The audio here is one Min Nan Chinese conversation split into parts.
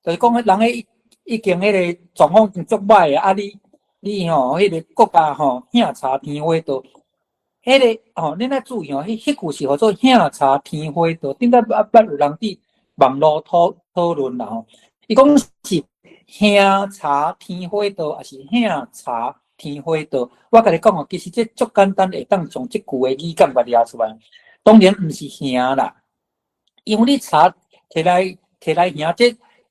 就是講人彼已經彼个狀況已經足歹啊！啊你你吼，彼个閣共吼向柴添火刀，彼个吼，恁愛注意吼，彼彼句是號做向柴添火刀。頂擺捌捌有人佇網路討討論啦吼，伊講是向柴添火刀，抑是向柴添火刀？我共你講哦，其實這足簡單，會當從這句的語感共掠出來。當然毋是向啦，因為你柴提來提來向，這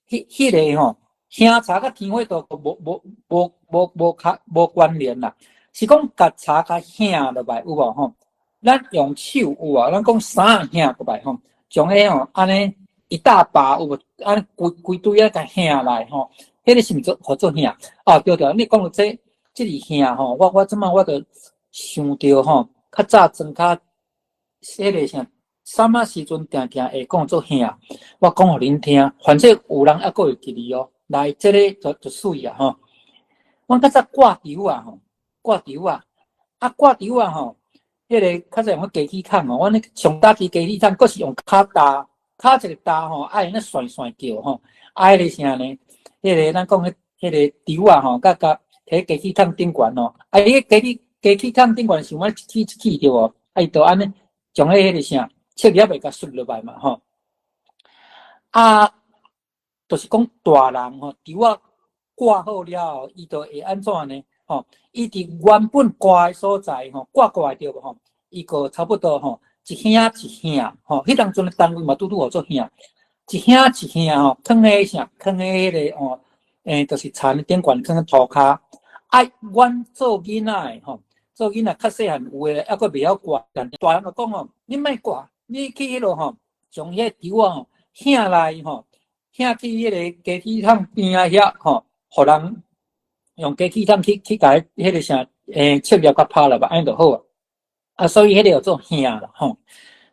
彼彼个吼，向柴佮添火刀無無無無無較無關聯啦。是講共柴共向落來有無吼？咱用手有啊，咱講衫向落來吼，將彼吼按呢一大把有無？按呢規規堆仔共向來吼，彼个是毋做號做向？啊對對，你講到這這字向吼，我我這擺我就想著吼，較早莊跤彼个啥，啥物時陣定定會講做向，我講予恁聽，反正有人猶閣會記得哦。來，這个就就媠啊吼。阮較早掛柱仔吼，掛柱仔，啊掛柱仔吼，彼个較早用彼機器筒吼，阮彼上早期機器筒，閣是用敲焦，敲一個焦吼，愛按呢旋旋叫吼，啊彼个啥呢？彼个咱講彼彼个柱仔吼，佮佮佇機器筒頂懸吼，啊伊個機器機器筒頂懸是按呢一支一支對無？啊伊就按呢將彼彼個啥，切葉會共摔落來嘛吼。啊，就是講大人吼，柱仔掛好了後，伊就會按怎呢？吼，伊佇原本掛的所在吼，掛掛的對無吼？伊個差不多吼，一向一向吼，彼當陣的單位嘛拄拄號做向，一向一向吼，囥佇啥？囥佇彼个吼，就是田頂懸囥佇塗跤。啊，阮做囡仔的吼，做囡仔較細漢，有的猶閣袂曉掛，但大人就講吼，你莫掛，你去彼落吼，將彼個柱仔吼，向來吼，向去彼个機器桶邊仔遐吼，予人用機器桶去去共彼个啥，切葉共拍落來，按呢就好啊。啊，所以彼個叫做向啦吼。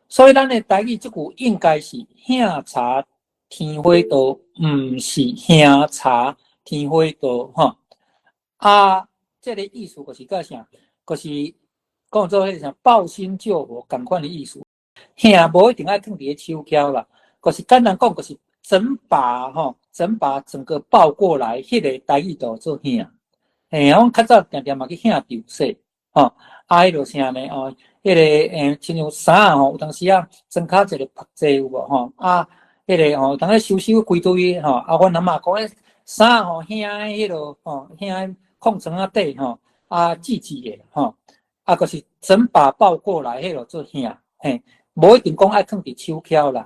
所以咱的台語這句應該是向柴添火刀，毋是向柴添火刀吼。啊，這個意思就是講啥？就是講做彼个啥抱薪救火仝款的意思。向無一定愛囥佇咧手梢啦，就是簡單講，就是整把吼，整把整個抱過來，彼個台語就做向。嘿，阮較早定定嘛去向柱說，吼，啊，彼落啥呢？哦，彼个親像衫吼，有當時啊，莊跤一个曝濟有無吼？啊，彼个吼，當咧收收規堆吼，啊，阮阿嬤講彼衫吼，向彼落吼，向炕床仔底吼，啊，折折的吼，啊，就是整把抱過來，彼落做向，嘿，無一定講愛囥佇手梢啦。